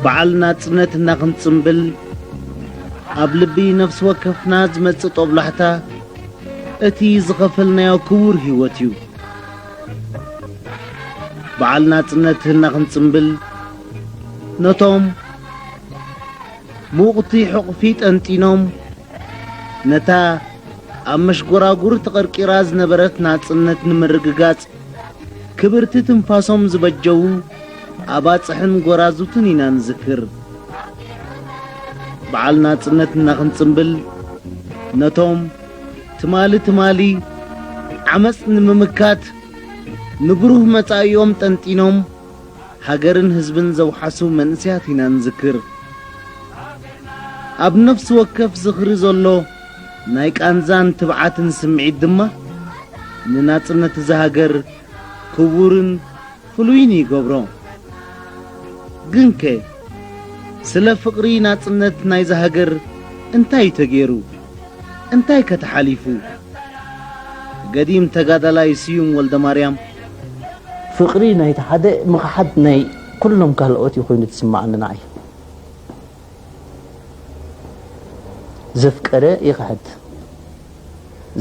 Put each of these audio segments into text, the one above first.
በዓል ናጽነት እናኽንጽምብል፣ ኣብ ልቢ ነፍሲ ወከፍና ዝመጽእ ጦብላሕታ፣ እቲ ዝኸፈልናዮ ክቡር ህይወት እዩ። በዓል ናጽነት እናኽንጽምብል፣ ነቶም ምውቕቲ ሕቑፊ ጠንጢኖም፣ ነታ ኣብ መሽጎራጉር ተቐርቂራ ዝነበረት ናጽነት ንምርግጋጽ፣ ክብርቲ ትንፋሶም ዝበጀዉ ኣባጽሕን ጎራዙትን ኢና ንዝክር። በዓል ናጽነት እናኽንጽምብል፣ ነቶም ትማሊ ትማሊ ዓመጽ ንምምካት ንብሩህ መጻኢኦም ጠንጢኖም፣ ሃገርን ህዝብን ዘውሓሱ መንእሰያት ኢና ንዝክር። ኣብ ነፍሲ ወከፍ ዝኽሪ ዘሎ ናይ ቃንዛን ትብዓትን ስምዒት ድማ፣ ንናጽነት እዛ ሃገር ክቡርን ፍሉይን ይገብሮ። ግንከ፣ ስለ ፍቕሪ ናጽነት ናይዛ ሃገር እንታይ ተገይሩ? እንታይ ከ ተሓሊፉ? ገዲም ተጋዳላይ ስዩም ወልደማርያም። ፍቕሪ ናይቲ ሓደ ምኽሓድ ናይ ኩሎም ካልኦት እዩ ኮይኑ ዝስምዓኒ ንዓይ። ዘፍቀረ ይኽሕድ፣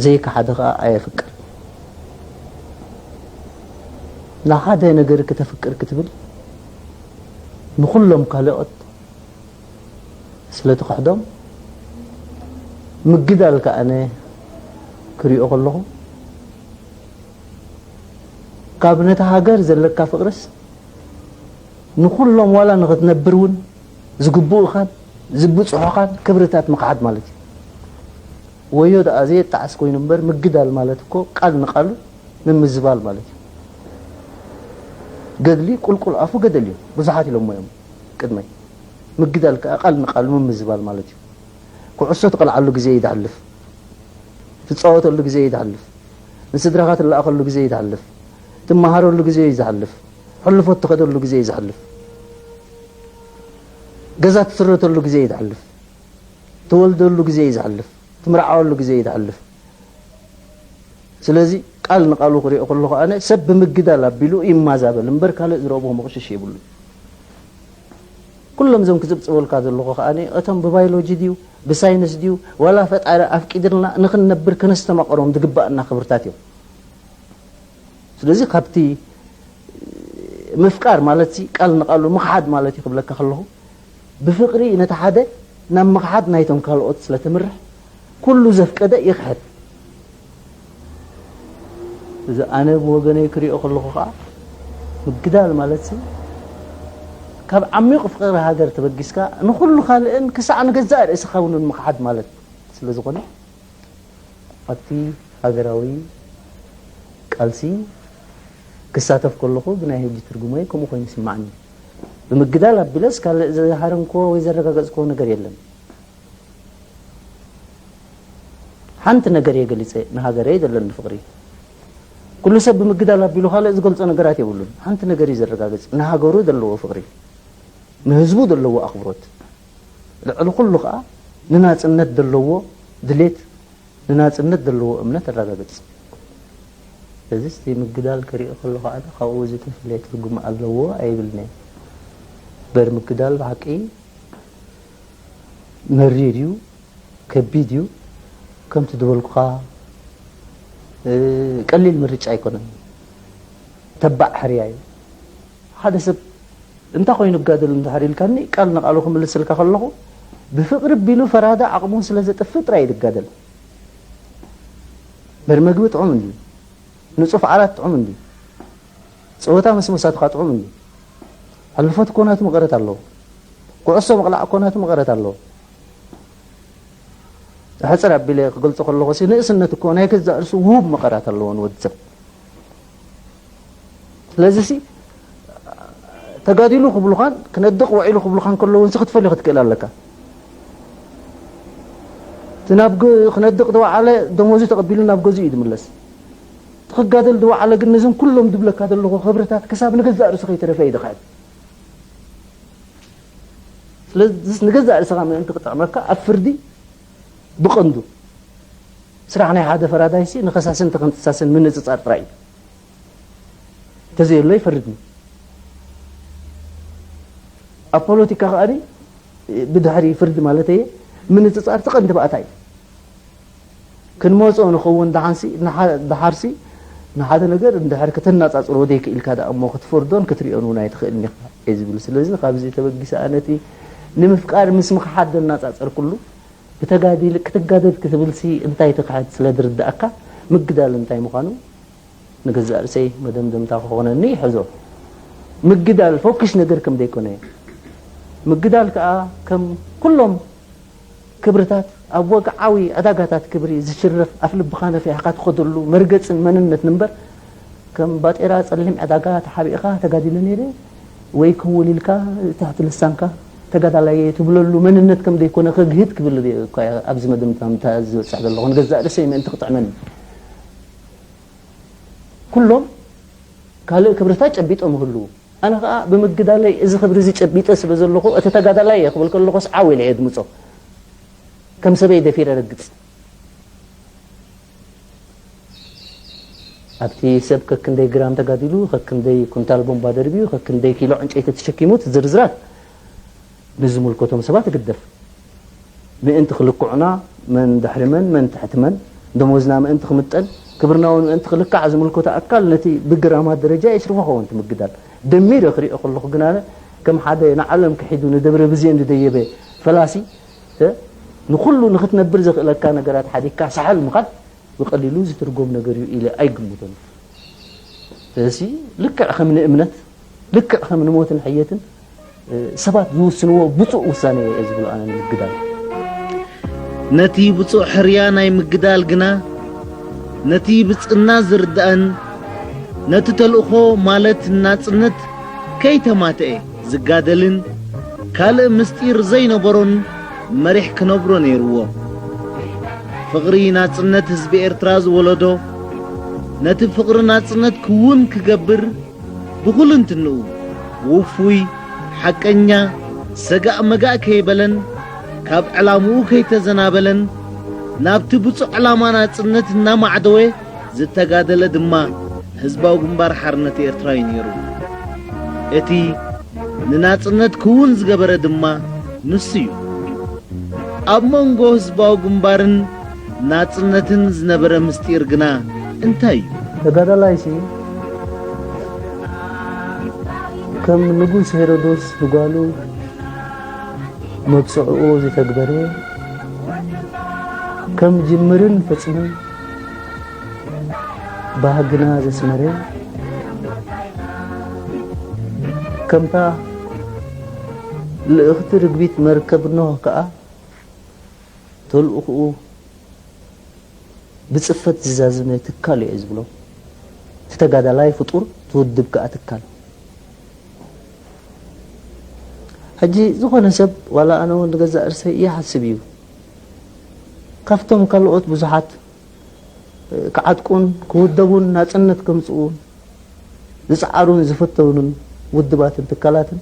ዘይከሓደ ኸኣ ኣየፍቅር። ንሓደ ነገር ክተፍቅር ክትብል ንኹሎም ካልኦት ስለ ትኽሕዶም፣ ምግዳል ከኣ ኣነ ክሪኦ ከለኹ፣ ካብ ነታ ሃገር ዘለካ ፍቕርስ ንኹሎም ዋላ ንኽትነብር እውን ዝግብኡኻን ዝብጽሑኻን ክብርታት ምኽሓድ ማለት እዩ። ወዮ ደኣ ዘየጣዕስ ኮይኑ እምበር፣ ምግዳል ማለት እኮ ቃል ንቃሉ ምምዝባል ማለት እዩ። ገድሊ ቁልቁል ኣፉ ገደል እዩ፣ ብዙሓት ኢሎሞ እዮም ቅድመይ። ምግዳል ከኣ ቃል ንቃሉ ምምዝባል ማለት እዩ። ኩዕሶ ትቐልዓሉ ግዜ እዩ ዝሓልፍ፣ ትጻወተሉ ግዜ እዩ ዝሓልፍ፣ ንስድራኻ ትለኣኸሉ ግዜ እዩ ዝሓልፍ፣ ትመሃረሉ ግዜ እዩ ዝሓልፍ፣ ሕልፎት ትኸደሉ ግዜ እዩ ዝሓልፍ፣ ገዛ ትስረተሉ ግዜ እዩ ዝሓልፍ፣ ትወልደሉ ግዜ እዩ ዝሓልፍ፣ ትምርዓወሉ ግዜ እዩ ዝሓልፍ። ስለዚ ቃል ንቃሉ ክሪኦ ከለኹ ኣነ ሰብ ብምግዳል ኣቢሉ ይማዛበል እምበር ካልእ ዝረኽቦ ምቕሽሽ የብሉን። ኩሎም እዞም ክጽብጽበልካ ዘለኹ ከኣ እቶም ብባዮሎጂ ድዩ ብሳይንስ ድዩ ዋላ ፈጣሪ ኣፍቂድልና ንኽንነብር ከነስተማቕሮም ዝግባኣና ክብርታት እዮም። ስለዚ ካብቲ ምፍቃር ማለት ሲ ቃል ንቃሉ ምኽሓድ ማለት እዩ ክብለካ ከለኹ፣ ብፍቕሪ ነቲ ሓደ ናብ ምኽሓድ ናይቶም ካልኦት ስለ ትምርሕ፣ ኩሉ ዘፍቀደ ይኽሕድ። እዚ ኣነ ብወገነይ ክሪኦ ከለኹ ኸዓ፣ ምግዳል ማለት ሲ ካብ ዓሚቕ ፍቕሪ ሃገር ተበጊስካ፣ ንኹሉ ካልእን ክሳዕ ንገዛእ ርእስኻ እውን ምኽሓድ ማለት ስለ ዝኾነ፣ ኣብቲ ሃገራዊ ቃልሲ ክሳተፍ ከለኹ ብናይ ሕጂ ትርጉመይ ከምኡ ኮይኑ ይስምዓኒ። ብምግዳል ኣቢለስ ካልእ ዝሃረምክዎ ወይ ዘረጋገጽክዎ ነገር የለን። ሓንቲ ነገር እየ ገሊጸ፣ ንሃገረይ ዘለኒ ፍቕሪ። ኩሉ ሰብ ብምግዳል ኣቢሉ ካልእ ዝገልጾ ነገራት የብሉን። ሓንቲ ነገር እዩ ዘረጋግጽ፣ ንሃገሩ ዘለዎ ፍቕሪ፣ ንህዝቡ ዘለዎ ኣኽብሮት፣ ልዕሊ ኩሉ ከኣ ንናጽነት ዘለዎ ድሌት፣ ንናጽነት ዘለዎ እምነት ኣረጋግጽ። ስለዚ እቲ ምግዳል ክሪኦ ከለኹ ኣነ ካብኡ ዝተፈለየ ትርጉም ኣለዎ ኣይብልን እየ። እምበር ምግዳል ብሓቂ መሪር እዩ፣ ከቢድ እዩ። ከምቲ ዝበልኩኻ፣ እ፣ ቀሊል ምርጫ ኣይኮነን። ተባዕ ሕርያ እዩ። ሓደ ሰብ እንታይ ኮይኑ ይጋደል እንድሕር ኢልካኒ፣ ቃል ንቃሉ ክምልሰልካ ከለኹ፣ ብፍቕሪ ቢሉ ፈራዳ ዓቕሙ ስለ ዘጥፍእ ጥራይ እዩ ዝጋደል። በር መግቢ ጥዑም እንድዩ፣ ንጹፍ ዓራት ጥዑም እንድዩ፣ ጸወታ ምስ መሳቱኻ ጥዑም እንድዩ። ሕልፎት እኮ ናቱ መቐረት ኣለዎ። ኩዕሶ ምቕላዕ እኮ ናቱ መቐረት ኣለዎ። ሕጽር ኣቢለ ክገልጾ ከለኹ ሲ፣ ንእስነት እኮ ናይ ገዛእ ርእሱ ውሁብ መቐራት ኣለዎ ንወዲ ሰብ። ስለዚ ሲ፣ ተጋዲሉ ክብሉኻን ክነድቕ ውዒሉ ክብሉኻን ከለዉ ሲ ክትፈልዮ ክትክእል ኣለካ። እቲ ናብ ገ-፣ ክነድቕ ዝወዓለ ደሞዙ ተቐቢሉ ናብ ገዝኡ እዩ ዝምለስ። እቲ ክጋደል ዝወዓለ ግን ነዞም ኩሎም ዝብለካ ዘለኹ ክብርታት ክሳብ ንገዛእ ርእሱ ከይተረፈ እዩ ዝኽሕድ። ስለዚ ንገዛእ ርእስኻ ምእንቲ ክጥዕመካ ኣብ ፍርዲ ብቐንዱ ስራሕ ናይ ሓደ ፈራዳይሲ ንኸሳስን ተኸንሳስን ምንጽጻር ጥራይ እዩ። እንተዘየሎ ይፈርድኒ። ኣብ ፖለቲካ ከኣ ብድሕሪ ፍርዲ ማለት እየ ምንጽጻር እቲ ቀንዲ ባእታ እዩ። ክንመጾ ንኸውን ደሓንሲ፣ ንሓ-፣ ደሓርሲ ንሓደ ነገር እንድሕር ከተናጻጽሮ ዘይክኢልካ ደኣ እሞ ክትፈርዶን ክትሪኦን እውን ኣይትኽእልን ኢኻ እየ ዝብል። ስለዚ ካብዚ ተበጊሰ ኣነ እቲ ንምፍቃር ምስ ምኽሓድ ዘናጻጸርኩሉ ብተጋዲል ክትጋደል ክትብልሲ እንታይ ትኽሕድ ስለ ዝርድኣካ ምግዳል እንታይ ምዃኑ ንገዛእ ርእሰይ መደምደምታ ክኾነኒ ይሕዞ። ምግዳል ፎኪስ ነገር ከም ዘይኮነ፣ ምግዳል ከኣ ከም ኩሎም ክብርታት ኣብ ወግዓዊ ዕዳጋታት ክብሪ ዝሽረፍ ኣፍ ልብኻ ነፊሕካ ትኸደሉ መርገጽን መንነትን እምበር ከም ባጤራ ጸሊም ዕዳጋ ተሓቢእኻ ተጋዲለ ነይረ ወይ ክውን ኢልካ ትሕቲ ልሳንካ ተጋዳላይ እየ ትብለሉ መንነት ከም ዘይኮነ ክግህድ ክብል እየ እኳ ኣብዚ መደምደምታ ዝበጽሕ ዘለኹ። ንገዛእ ርእሰይ ምእንቲ ክጥዕመኒ። ኩሎም ካልእ ክብርታት ጨቢጦም ይህልዉ። ኣነ ኸኣ ብምግዳለይ እዚ ክብሪ እዚ ጨቢጠ ስለ ዘለኹ፣ እቲ ተጋዳላይ እየ ክብል ከለኹስ ዓው ኢለ እየ ድምጾ። ከም ሰበይ ደፊረ ረግጽ። ኣብቲ ሰብ ከክንደይ ግራም ተጋዲሉ፣ ከክንደይ ኩንታል ቦምባ ደርብዩ፣ ከክንደይ ኪሎ ዕንጨይቲ ተሸኪሙ፣ እቲ ዝርዝራት ንዝምልከቶም ሰባት ይግደፍ። ምእንቲ ክልክዑና፣ መን ድሕሪ መን፣ መን ትሕቲ መን፣ ደሞዝና ምእንቲ ክምጠን፣ ክብርና እውን ምእንቲ ክልካዕ ዝምልከቶ ኣካል ነቲ ብግራማት ደረጃ የሽርፎ ኸውን እቲ ምግዳል። ደሚረ ክሪኦ ከለኹ ግን ኣነ ከም ሓደ ንዓለም ክሒዱ ንደብረ ብዜን ዝደየበ ፈላሲ፣ እ፣ ንኹሉ ንኽትነብር ዘኽእለካ ነገራት ሓዲግካ ሳሕል ምኻድ ብቐሊሉ ዝትርጎም ነገር እዩ ኢለ ኣይግምቶን። ስለዚ ልክዕ ከም ንእምነት፣ ልክዕ ከም ንሞትን ሕየትን፣ እ፣ ሰባት ዝውስንዎ ብፁዕ ውሳኔ እየ ዝብሎ ኣነ ንምግዳል። ነቲ ብፁዕ ሕርያ ናይ ምግዳል ግና፣ ነቲ ብጽና ዝርዳእን፣ ነቲ ተልእኾ ማለት ናጽነት ከይተማትኤ ዝጋደልን፣ ካልእ ምስጢር ዘይነበሮን መሪሕ ክነብሮ ነይርዎ። ፍቕሪ ናጽነት ህዝቢ ኤርትራ ዝወለዶ፣ ነቲ ፍቕሪ ናጽነት ክውን ክገብር ብኹልንትንኡ ውፉይ፣ ሓቀኛ፣ ሰጋእ መጋእ ከይበለን፣ ካብ ዕላምኡ ከይተዘናበለን፣ ናብቲ ብጹእ ዕላማ ናጽነት እናማዕደወ ዝተጋደለ ድማ ህዝባዊ ግንባር ሓርነት ኤርትራ እዩ ነይሩ። እቲ ንናጽነት ክውን ዝገበረ ድማ ንሱ እዩ። ኣብ መንጎ ህዝባዊ ግንባርን ናጽነትን ዝነበረ ምስጢር ግና እንታይ እዩ? ተጋዳላይሲ ከም ንጉስ ሄሮዶስ ንጓሉ መብጽዕኡ ዝተግበረ፣ ከም ጅምርን ፍጽምን ባህግና ዘስመረ፣ ከምታ ልእኽቲ ርግቢት መርከብ ኖህ ከኣ ተልእኽኡ ብጽፈት ዝዛዝመ ትካል እየ ዝብሎ። እቲ ተጋዳላይ ፍጡር፣ እቲ ውድብ ከኣ ትካል። ሕጂ ዝኾነ ሰብ፣ ዋላ ኣነ እውን ንገዛእ ርእሰይ ይሓስብ እዩ። ካብቶም ካልኦት ብዙሓት ክዓጥቁን ክውደቡን ናጽነት ከምጽኡ ዝጸዓሩን ዝፍተኑን ውድባትን ትካላትን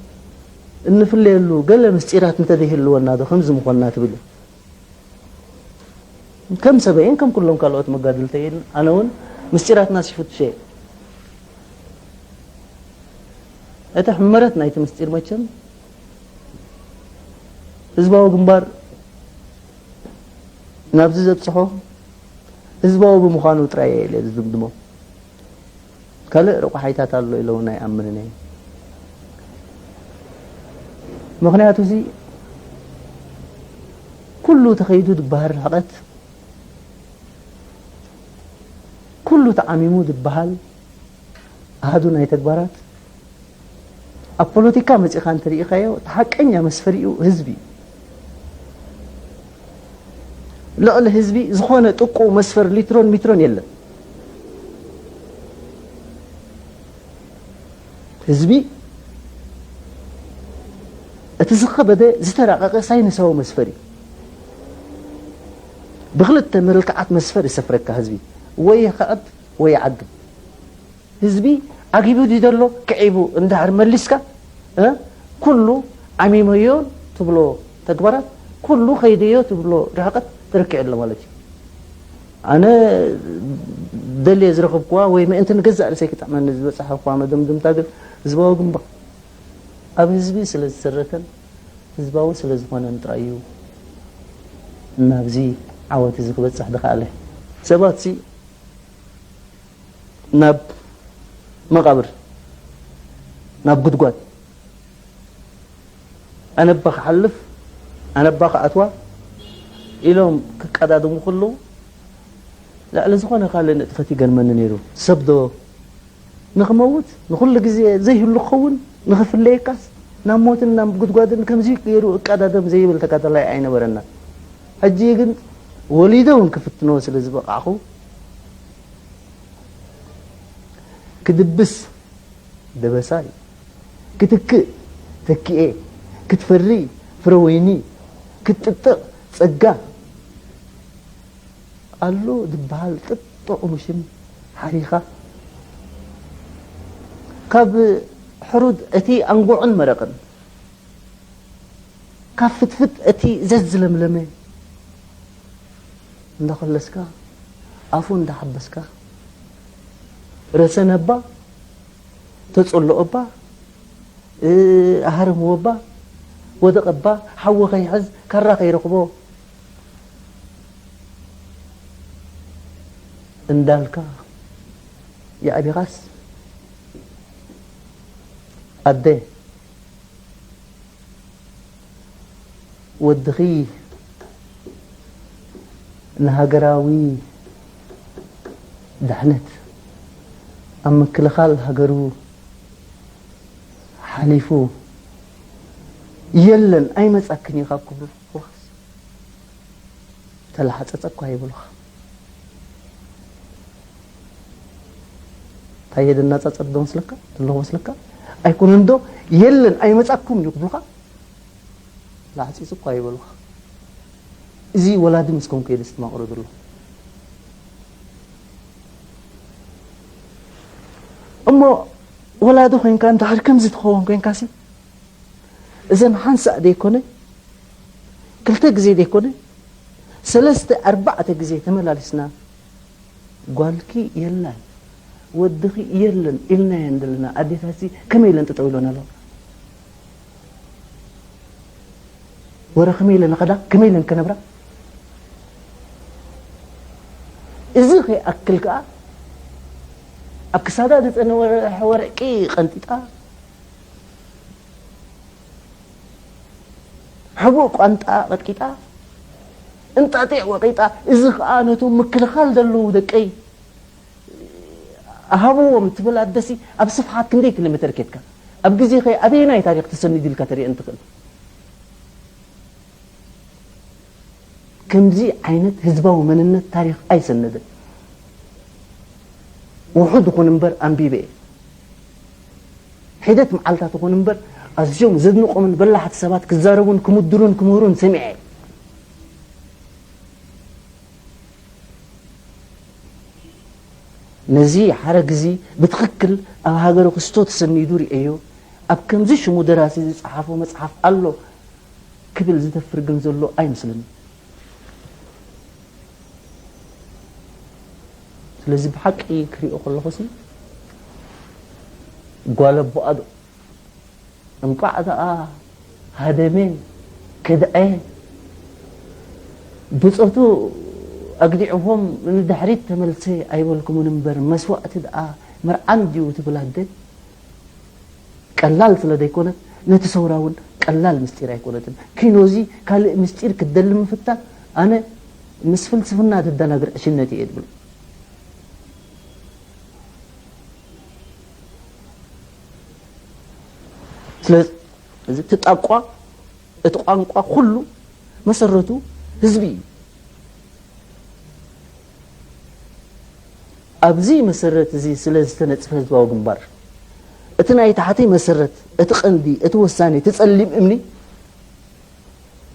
እንፍለየሉ ገለ ምስጢራት እንተዘይህልወና ዶ ከምዚ ምኾንና ትብል። ከም ሰበይን ከም ኩሎም ካልኦት መጋድልተይን ኣነ እውን ምስጢራትና ሲፍትሸ እየ። እቲ ሕመረት ናይቲ ምስጢር መቸም ህዝባዊ ግንባር ናብዚ ዘብፅሖ ህዝባዊ ብምዃኑ ጥራይ እየ ኢለ ዝድምድሞ። ካልእ ረቋሒታት ኣሎ ኢለ እውን ኣይኣምንን እየ። ምኽንያቱ እዚ ኩሉ ተኸይዱ ዝበሃል ርሕቐት፣ ኩሉ ተዓሚሙ ዝበሃል ኣሃዱ ናይ ተግባራት ኣብ ፖለቲካ መፂኻ እንተሪኢኻዮ፣ እቲ ሓቀኛ መስፈሪኡ ህዝቢ እዩ። ልዕሊ ህዝቢ ዝኾነ ጥቁ መስፈር ሊትሮን ሚትሮን የለን። ህዝቢ እቲ ዝኸበደ ዝተራቐቐ ሳይንሳዊ መስፈር እዩ። ብክልተ መልክዓት መስፈር ይሰፍረካ ህዝቢ፣ ወይ ይኽዕብ ወይ ይዓግብ። ህዝቢ ዓጊቡ ድዩ ዘሎ ክዒቡ እንዳሕር መሊስካ፣ እ፣ ኩሉ ዓሚመዮ ትብሎ ተግባራት፣ ኩሉ ከይደዮ ትብሎ ርሕቀት ተረኪዑ ኣሎ ማለት እዩ። ኣነ ደልየ ዝረኸብኩዋ ወይ ምእንቲ ንገዛእ ርእሰይ ክጥዕመኒ ዝበጻሕኩዋ መደምድምታ ግን ህዝባዊ ግንባር ኣብ ህዝቢ ስለ ዝሰረተን ህዝባዊ ስለ ዝኾነን ጥራይ እዩ ናብዚ ዓወት እዚ ክበጽሕ ዝኸኣለ። ሰባት ሲ ናብ መቓብር፣ ናብ ጉድጓድ፣ ኣነባ ክሓልፍ፣ ኣነባ ክኣትዋ ኢሎም ክቀዳደሙ ከለዉ፣ ልዕሊ ዝኾነ ካልእ ንጥፈት ይገርመኒ ነይሩ። ሰብ ዶ ንኽመውት፣ ንኹሉ ግዜ ዘይህሉ ክኸውን፣ ንኽፍለየካስ፣ ናብ ሞትን ናብ ጉድጓድን ከምዚ ገይሩ እቀዳደም ዘይብል ተጋዳላይ ኣይነበረና። ሕጂ ግን ወሊደ እውን ክፍትኖ ስለ ዝበቃዕኹ፣ ክድብስ ደበሳይ፣ ክትክእ ተኪኤ፣ ክትፈሪ ፍረ ወይኒ፣ ክትጥጥቕ ጸጋ ኣሎ ዝበሃል ጥጥዑሙ ሽም ሓሪኻ፣ ካብ ሕሩድ እቲ ኣንጉዕን መረቕን፣ ካብ ፍትፍት እቲ ዘዝለምለመ እንዳኸለስካ፣ ኣፉ እንዳሓበስካ፣ ረሰነባ፣ ተጸልኦባ፣ እ፣ ኣህርምወባ፣ ወደቐባ፣ ሓዊ ከይሕዝ፣ ካራ ከይረኽቦ እንዳልካ የዕቢኻስ፣ ኣደ፣ ወድኺ ንሃገራዊ ድሕነት ኣብ ምክልኻል ሃገሩ ሓሊፉ የለን ኣይመጻክን እዩ ካብ ክብሉ ተላሓፀፀ እኳ ይብሉኻ። እንታይ የደናፃፀር ዶ መስለካ? ዘለኹ መስለካ? ኣይኮነን ዶ የለን ኣይመጻኩም እዩ ክብሉኻ? ላሕፂፅ እኳ ይበሉኻ። እዚ ወላዲ ምስ ኮንኩ እየ ዘስተማቕሮ ዘለኹ። እሞ ወላዲ ኮይንካ እንድሕር ከምዚ ትኸውን ኮይንካሲ፣ እዘን ሓንሳእ ዘይኮነ፣ ክልተ ግዜ ዘይኮነ፣ ሰለስተ ኣርባዕተ ግዜ ተመላሊስና፣ ጓልኪ የላን፣ ወድኺ የለን ኢልናየን ዘለና ኣዴታትሲ ከመይ ኢለን ጠጠው ኢለን ኣለዋ? ወረ ከመይ ኢለን ከዳ፣ ከመይ ኢለን ከነብራ? እዚ ከይኣክል ከኣ ኣብ ክሳዳ ዝጸነወ ወርቂ ቀንጢጣ፣ ሕቡእ ቋንጣ ቀጥቂጣ፣ እንጣጢዕ ወቂጣ፣ እዚ ከኣ ነቶም ምክልኻል ዘለዉ ደቀይ ሃብዎም ትብል ኣደሲ ኣብ ስፍሓት ክንደይ ኪሎ ሜተር ኬድካ? ኣብ ግዜኸ ኣበየናይ ታሪኽ ተሰኒዱ ኢልካ ተርእየን ትኽእል? ከምዚ ዓይነት ህዝባዊ መንነት ታሪኽ ኣይሰነደን። ውሑድ ይኹን እምበር ኣንቢበ እየ። ሒደት መዓልታት ይኹን እምበር ኣዝዮም ዘድንቖምን በላሕቲ ሰባት ክዛረቡን ክምድሩን ክምህሩን ሰሚዐ እየ። ነዚ ሓረግ እዚ ብትኽክል ኣብ ሃገረ ክስቶ ተሰኒዱ ርእየዮ፣ ኣብ ከምዚ ሽሙ ደራሲ ዝጸሓፎ መጽሓፍ ኣሎ ክብል ዝደፍር ግን ዘሎ ኣይመስለኒ። ስለዚ ብሓቂ ክሪኦ ከለኹሲ ጓል ኣቦኣ ዶ እንቋዕ ደኣ ሃደመ፣ ከድዐ፣ ብጾቱ ኣግዲዕዎም ንድሕሪት ተመልሰ ኣይበልኩምን እምበር፣ መስዋእቲ ደኣ መርዓን ድዩ ትብል ኣደ ቀላል ስለ ዘይኮነት፣ ነቲ ሰውራ እውን ቀላል ምስጢር ኣይኮነትን። ኪኖዚ ካልእ ምስጢር ክትደሊ ምፍታን፣ ኣነ ምስ ፍልስፍና ትደናግር ዕሽነት እየ ዝብል። ስለዚ እዚ እቲ ጣቋ፣ እቲ ቋንቋ ኩሉ መሰረቱ ህዝቢ እዩ። ኣብዚ መሰረት እዚ ስለ ዝተነጽፈ ህዝባዊ ግንባር፣ እቲ ናይ ታሕቲ መሰረት፣ እቲ ቀንዲ፣ እቲ ወሳኒ፣ እቲ ጸሊም እምኒ፣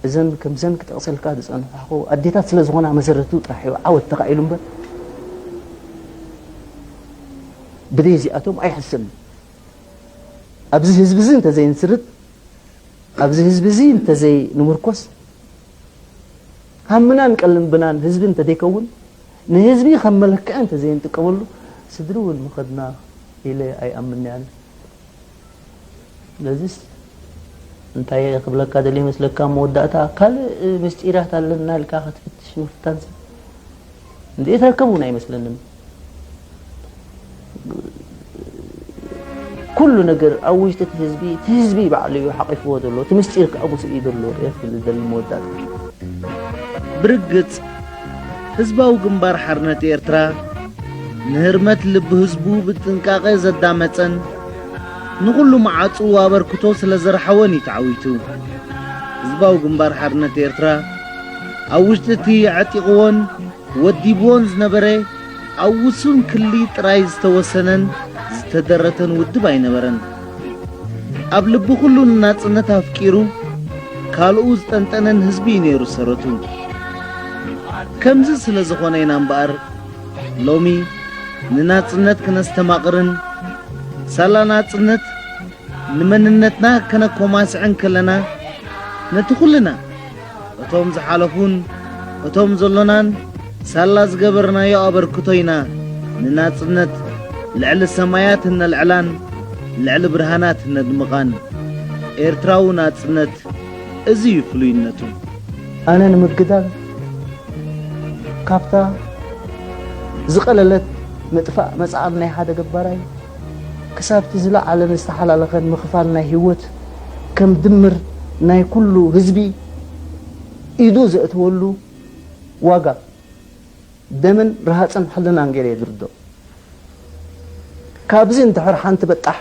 እዘን ከምዘን ክጠቕሰልካ ዝጸንሓኹ ኣዴታት ስለ ዝኾና መሰረቱ ጥራሕ እዩ ዓወት ተኻኢሉ እምበር፣ ብደይ እዚኣቶም ኣይሕሰብን። ኣብዚ ህዝቢ እዚ እንተዘይንስርት፣ ኣብዚ ህዝቢ እዚ እንተዘይንምርኮስ፣ ሃምናን ቀልብናን ህዝቢ እንተዘይከውን፣ ንህዝቢ ከም መለክዒ እንተዘይንጥቀመሉ፣ ስድሪ እውን ምኸድና ኢለ ኣይኣምንን እየ ኣነ። ስለዚስ እንታይ እየ ክብለካ ደልየ ይመስለካ፣ ኣብ መወዳእታ ካልእ ምስጢራት ኣለና ኢልካ ክትፍትሽ ምፍታንሲ እንድዒ ትረክብ እውን ኣይመስለንን። ኩሉ ነገር ኣብ ውሽጢ እቲ ህዝቢ፣ እቲ ህዝቢ ባዕሉ እዩ ሓቂፍዎ ዘሎ፣ እቲ ምስጢር ከኣ ምስኡ እዩ ዘሎ እየ ክብል ዝደሊ መወዳእታ። ብርግጽ፣ ህዝባዊ ግንባር ሓርነት ኤርትራ ንህርመት ልቢ ህዝቡ ብጥንቃቐ ዘዳመጸን ንኹሉ መዓጽኡ ኣበርክቶ ስለ ዘርሓወን እዩ ተዓዊቱ። ህዝባዊ ግንባር ሓርነት ኤርትራ ኣብ ውሽጢ እቲ ኣዕጢቕዎን ወዲብዎን ዝነበረ ኣብ ውሱን ክሊ ጥራይ ዝተወሰነን ዝተደረተን ውድብ ኣይነበረን። ኣብ ልቢ ኩሉ ንናጽነት ኣፍቂሩ ካልኡ ዝጠንጠነን ህዝቢ እዩ ነይሩ ሰረቱ። ከምዚ ስለ ዝኾነ ኢና እምበኣር ሎሚ ንናጽነት ክነስተማቕርን ሳላ ናጽነት ንመንነትና ከነኮማስዕን ከለና፣ ነቲ ኩልና፣ እቶም ዝሓለፉን እቶም ዘሎናን፣ ሳላ ዝገበርናዮ ኣበርክቶ ኢና ንናጽነት ልዕሊ ሰማያት እነልዕላን ልዕሊ ብርሃናት እነድምቓን። ኤርትራዊ ናጽነት እዚ እዩ ፍሉይነቱ። ኣነ ንምግዳል ካብታ ዝቐለለት ምጥፋእ መጽዓን ናይ ሓደ ገባራይ ክሳብቲ ዝለዓለን ዝተሓላለኸን ምኽፋል ናይ ህይወት ከም ድምር ናይ ኩሉ ህዝቢ ኢዱ ዘእትወሉ ዋጋ ደምን ረሃጽን ሕልናን ገይረ እየ ዝርድኦ። ካብዚ እንድሕር ሓንቲ በጣሕ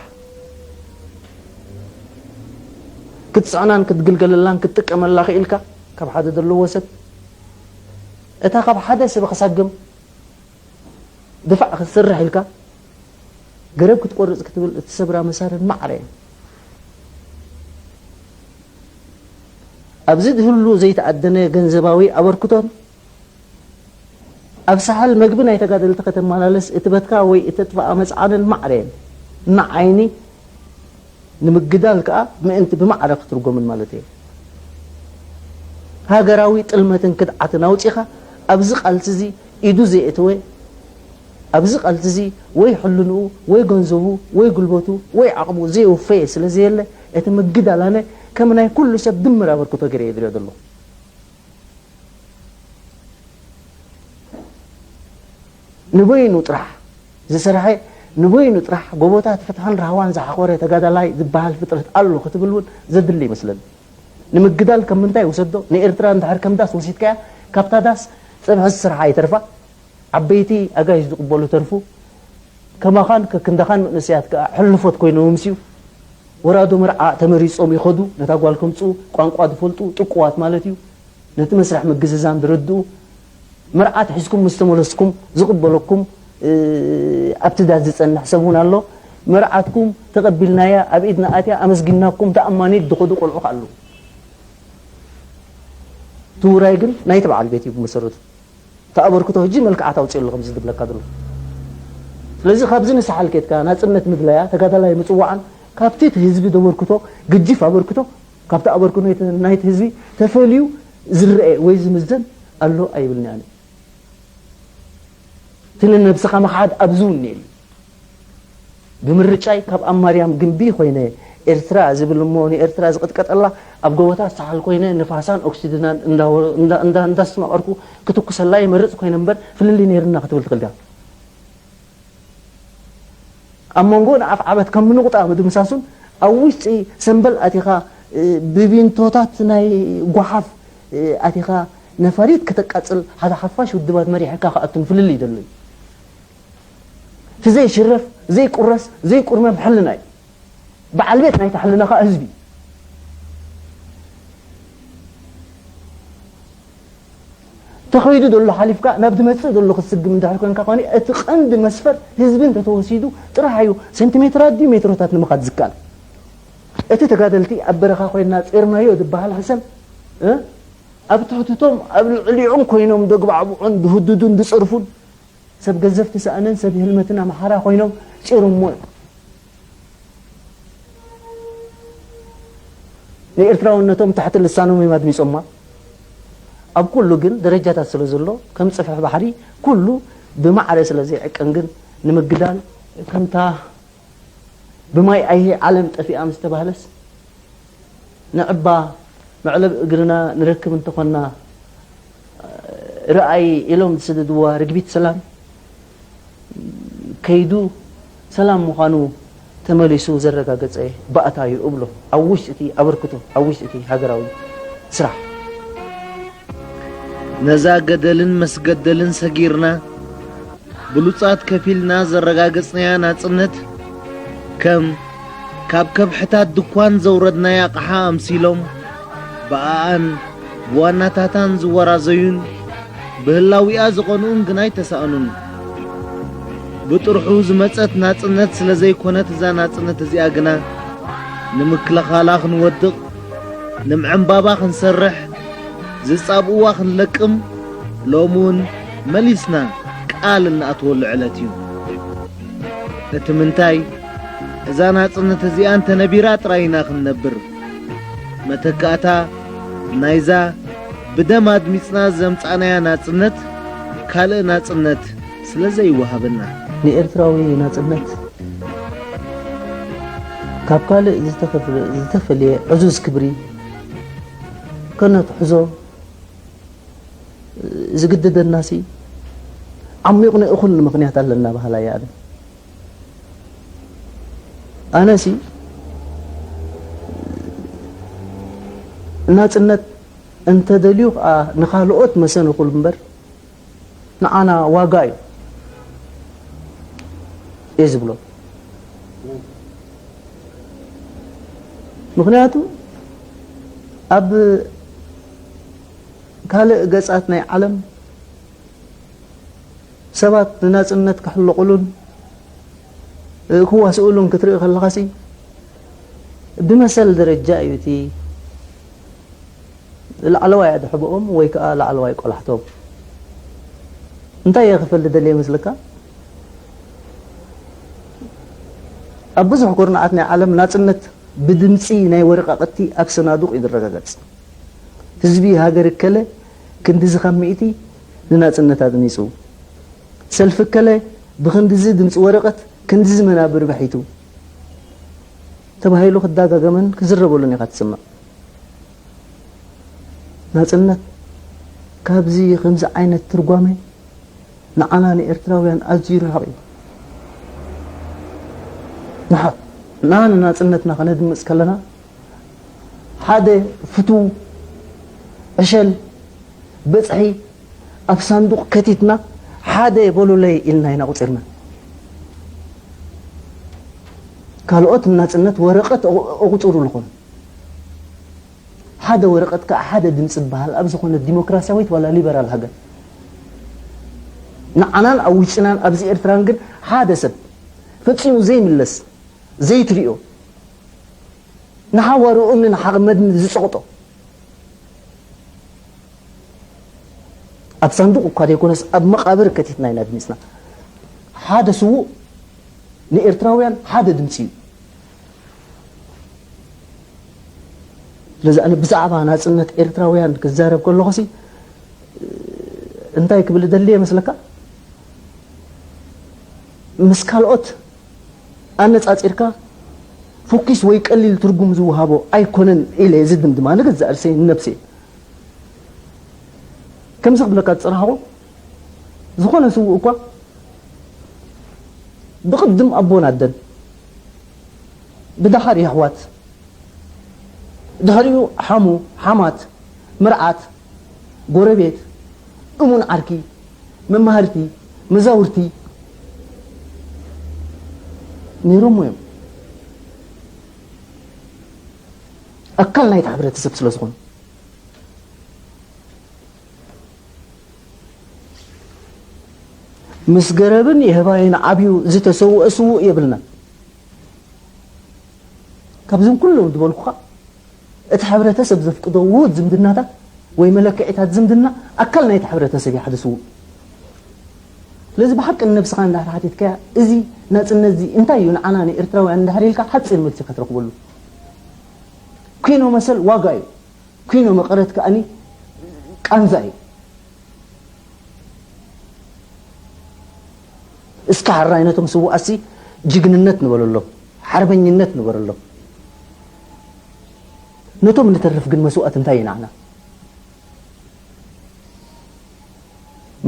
ክትጽዕናን ክትግልገለላን ክትጥቀመላ ክኢልካ ካብ ሓደ ዘለዎ ሰብ፣ እታ ካብ ሓደ ሰብ ክሰግም ድፋዕ ክትስርሕ ኢልካ ገረብ ክትቆርጽ ክትብል እትሰብራ መሳርር ማዕረ እያ። ኣብዚ ዝህሉ ዘይተኣደነ ገንዘባዊ ኣበርክቶን ኣብ ሳሕል መግቢ ናይ ተጋደልቲ ከተመላለስ እትበትካ ወይ እተጥፍኣ መጽዓንን ማዕረ እየን። ንዓይኒ ንምግዳል ከኣ ምእንቲ ብማዕረ ክትርጎምን ማለት እየ። ሃገራዊ ጥልመትን ክድዓትን ኣውጺኻ ኣብዚ ቃልሲ እዚ ኢዱ ዘየእተወ፣ ኣብዚ ቃልሲ እዚ ወይ ሕልንኡ ወይ ገንዘቡ ወይ ጉልበቱ ወይ ዓቕሙ ዘየወፈየ ስለ ዘየለ፣ እቲ ምግዳል ኣነ ከም ናይ ኩሉ ሰብ ድምር ኣበርክቶ ገይረ እየ ዝሪኦ ዘለኹ። ንበይኑ ጥራሕ ዝሰርሐ፣ ንበይኑ ጥራሕ ጎቦታት ፍትሕን ራህዋን ዝሓቖረ ተጋዳላይ ዝበሃል ፍጥረት ኣሎ ክትብል እውን ዘድሊ ይመስለኒ። ንምግዳል ከም ምንታይ ውሰዶ? ንኤርትራ እንድሕር ከም ዳስ ወሲድካያ፣ ካብታ ዳስ ጸብሒ ዝስርሓ ኣይተርፋ፣ ዓበይቲ ኣጋይሽ ዝቕበሉ ተርፉ፣ ከማኻን ከክንዳኻን መንእሰያት ከኣ ሕልፎት ኮይኖም ይምስዩ። ወራዶ መርዓ ተመሪጾም ይኸዱ፣ ነታ ጓል ከምጽኡ፣ ቋንቋ ዝፈልጡ፣ ጥቁዋት ማለት እዩ። ነቲ መስርሕ ምግዝዛም ዝርድኡ፣ መርዓት ሒዝኩም ምስ ተመለስኩም ዝቕበለኩም፣ እ፣ ኣብቲ ዳስ ዝጸንሕ ሰብ እውን ኣሎ። መርዓትኩም ተቐቢልናያ፣ ኣብ ኢድና ኣትያ፣ ኣመስጊናኩም፣ ተኣማኒት ዝኸዱ ቆልዑ ከኣ ኣለዉ። እቲ ውራይ ግን ናይቲ በዓል ቤት እዩ ብመሰረቱ። እቲ ኣበርክቶ ሕጂ መልክዓት ኣውፅእ ኣሎ ከምዚ ዝብለካ ዘሎ። ስለዚ ካብዚ ንሳሓል ኬድካ ናፅነት ምግላያ፣ ተጋዳላይ ምፅዋዓን ካብቲ እቲ ህዝቢ ዘበርክቶ ግጅፍ ኣበርክቶ፣ ካብቲ ኣበርክቶ ናይቲ፣ ናይቲ ህዝቢ ተፈልዩ ዝረአ ወይ ዝምዘን ኣሎ ኣይብልኒ ኣነ። እቲ ንነብስኻ ምኽሓድ ኣብዚ እውን የሉ። ብምርጫይ ካብ ኣብ ማርያም ግንቢ ኮይነ ኤርትራ ዝብል እሞ ንኤርትራ ዝቕጥቀጠላ ኣብ ጎቦታት ሳሕል ኮይነ ንፋሳን ኦክሲጅናን እንዳወ-፣ እንዳ-፣ እንዳ-፣ እንዳስተማቐርኩ ክትኩሰላ ይመርጽ ኮይነ እምበር ፍልልይ ነይርና ክትብል ትኽእል ዲኻ? ኣብ መንጎ ንኣፍ ዓበት ከም ንቑጣ ምድምሳሱን ኣብ ውሽጢ ሰምበል ኣቲኻ፣ እ፣ ብቢንቶታት ናይ ጓሓፍ፣ እ፣ ኣቲኻ ነፋሪት ከተቃጽል ሓደ ሓፋሽ ውድባት መሪሕካ ክኣቱን ፍልልይ ደሎ እዩ። እቲ ዘይሽረፍ፣ ዘይቁረስ፣ ዘይቁርመም ሕልና እዩ። በዓል ቤት ናይታ ሕልና ከኣ ህዝቢ እዩ። ተኸይዱ ዘሎ ሓሊፍካ ናብ ዝመጽእ ዘሎ ክትስግም እንድሕር ኮንካ ኮኒ፣ እቲ ቀንዲ መስፈር ህዝቢ እንተተወሲዱ ጥራሕ እዩ ሴንቲሜትራት ድዩ ሜትሮታት ንምኻድ ዝከኣል። እቲ ተጋደልቲ ኣብ በረኻ ኮይንና ጼርናዮ ዝበሃል ሕሰም፣ እ፣ ኣብ ትሕትቶም ኣብ ልዕሊዑም ኮይኖም ደግባዕብዑን ድህድዱን ድጸርፉን ሰብ ገዘፍቲ ሰኣንን ሰብ ህልመትን ኣምሓራ ኮይኖም ጺሮሞ እዮም። ንኤርትራውነቶም ትሕቲ ልሳኖም እዮም ኣድሚጾማ። ኣብ ኩሉ ግን ደረጃታት ስለ ዘሎ ከም ጽፍሒ ባሕሪ ኩሉ ብማዕረ ስለ ዘይዕቀን ግን ንምግዳል ከምታ ብማይ ኣይሂ ዓለም ጠፊኣ ምስ ተባህለስ ንዕባ መዕለብ እግርና ንረክብ እንተኾንና፣ ርኣይ ኢሎም ዝሰደድዋ ርግቢት ሰላም ከይዱ ሰላም ምዃኑ ተመሊሱ ዘረጋገጸ ባእታ እዩ እብሎ። ኣብ ውሽጢ እቲ ኣበርክቶ፣ ኣብ ውሽጢ እቲ ሃገራዊ ስራሕ። ነዛ ገደልን መስገደልን ሰጊርና፣ ብሉጻት ከፊልና ዘረጋገጽናያ ናጽነት፣ ከም ካብ ከብሕታት ድኳን ዘውረድናያ ኣቕሓ ኣምሲሎም፣ ብኣኣን ብዋናታታን ዝወራዘዩን፣ ብህላዊኣ ዝቐንኡን ግና ኣይተሳእኑን። ብጥርሑ ዝመጸት ናጽነት ስለ ዘይኮነት፣ እዛ ናጽነት እዚኣ ግና ንምክልኻላ ክንወድቕ፣ ንምዕንባባ ክንሰርሕ፣ ዝጻብእዋ ክንለቅም፣ ሎሚ እውን መሊስና ቃል እንኣትወሉ ዕለት እዩ። እቲ ምንታይ፣ እዛ ናጽነት እዚኣ እንተነቢራ ጥራይ ኢና ክንነብር። መተካእታ ናይዛ ብደም ኣድሚጽና ዘምጻእናያ ናጽነት፣ ካልእ ናጽነት ስለ ዘይወሃበና። ንኤርትራዊ ናጽነት ካብ ካልእ ዝተኸፍለ-፣ ዝተፈልየ ዕዙዝ ክብሪ ከነትሕዞ ዝግድደናሲ ዓሚቕ ናይ እኹል ምኽንያት ኣለና በሃላይ እየ ኣነ። ኣነሲ ናጽነት እንተደልዩ ከኣ ንኻልኦት መሰንኹል እምበር ንዓና ዋጋ እዩ እየ ዝብሎ። ምኽንያቱ ኣብ ካልእ ገጻት ናይ ዓለም ሰባት ንናጽነት ክሕለቑሉን ክዋስኡሉን ክትርኢ ከለኻሲ ብመሰል ደረጃ እዩ እቲ ላዕለዋይ ኣድሕቦኦም ወይ ከኣ ላዕለዋይ ቆላሕቶም። እንታይ እየ ክፈል ዝደሊ ይመስለካ? ኣብ ብዙሕ ኩርናዓት ናይ ዓለም ናጽነት ብድምጺ ናይ ወረቃቕቲ ኣብ ሰናዱቕ እዩ ዝረጋገጽ። ህዝቢ ሃገር እከለ ክንድዚ ካብ ሚእቲ ንናጽነት ኣድሚጹ፣ ሰልፊ እከለ ብክንድዚ ድምጺ ወረቐት ክንድዚ መናብር ብሒቱ ተባሂሉ ክዳጋገምን ክዝረበሉን ኢኻ ትስምዕ። ናጽነት ካብዚ ከምዚ ዓይነት ትርጓሜ ንዓና ንኤርትራውያን ኣዝዩ ርሑቕ እዩ። ንሓ-፣ ንሕና ንናጽነትና ከነድምጽ ከለና ሓደ ፍቱው ዕሸል በጽሒ ኣብ ሳንዱቕ ከቲትና ሓደ በሉለይ ኢልና ኢና ቁጺርና። ካልኦት ናጽነት ወረቐት ኣቑ-፣ ኣቑጽሩ ዝኾኑ። ሓደ ወረቐት ከኣ ሓደ ድምጺ ዝበሃል ኣብ ዝኾነ ዲሞክራሲያዊት ዋላ ሊበራል ሃገር። ንዓናን ኣብ ውሽጥናን ኣብዚ ኤርትራን ግን ሓደ ሰብ ፈጺሙ ዘይምለስ፣ ዘይትሪኦ፣ ንሓዋሩ እምኒ ንሓመድን ዝጸቕጦ፣ ኣብ ሳንዱቕ እኳ ዘይኮነስ ኣብ መቓብር ከቲትና ኢና ኣድሚጽና። ሓደ ስዉእ ንኤርትራውያን ሓደ ድምጺ እዩ። ስለዚ ኣነ ብዛዕባ ናጽነት ኤርትራውያን ክዛረብ ከለኹሲ እንታይ ክብል እደሊ እየ መስለካ? ምስ ካልኦት ኣነጻጺርካ ፍኩስ ወይ ቀሊል ትርጉም ዝወሃቦ ኣይኮነን ኢለ ዝድምድማ ንገዛእ ርእሰይ ንነብሰይ። ከምዚ ክብለካ ዝጸናሕኩ፣ ዝኾነ ስዉእ እኳ ብቕድም ኣቦን ኣደን፣ ብደሓር የሕዋት፣ ድሕሪኡ ሓሙ፣ ሓማት፣ መርዓት፣ ጎረቤት፣ እሙን ዓርኪ፣ መማህርቲ፣ መዛውርቲ ነይሮሞ እዮም። ኣካል ናይቲ ሕብረተሰብ ስለ ዝኾኑ። ምስ ገረብን የህባይን ዓብዩ ዝተሰውአ ስዉእ የብልናን። ካብዞም ኩሎም ዝበልኩኻ፣ እቲ ሕብረተሰብ ዘፍቅዶ ውሁድ ዝምድናታት ወይ መለክዒታት ዝምድና ኣካል ናይቲ ሕብረተሰብ እዩ ሓደ ስዉእ። ስለዚ ብሓቂ ንነብስኻ እንድሕር ሓቲትካያ፣ እዚ ናጽነት እዚ እንታይ እዩ ንዓና ንኤርትራውያን እንድሕር ኢልካ፣ ሓጺር መልሲ ኢኻ ትረኽበሉ። ኲኖ መሰል ዋጋ እዩ። ኲኖ መቐረት ከኣኒ ቃንዛ እዩ። እስኪ ሕራይ ነቶም ስዉኣትሲ ጅግንነት ንበለሎም፣ ሓርበኝነት ንበረሎም። ነቶም ንተርፍ ግን መስዋእቲ እንታይ እዩ ንዓና?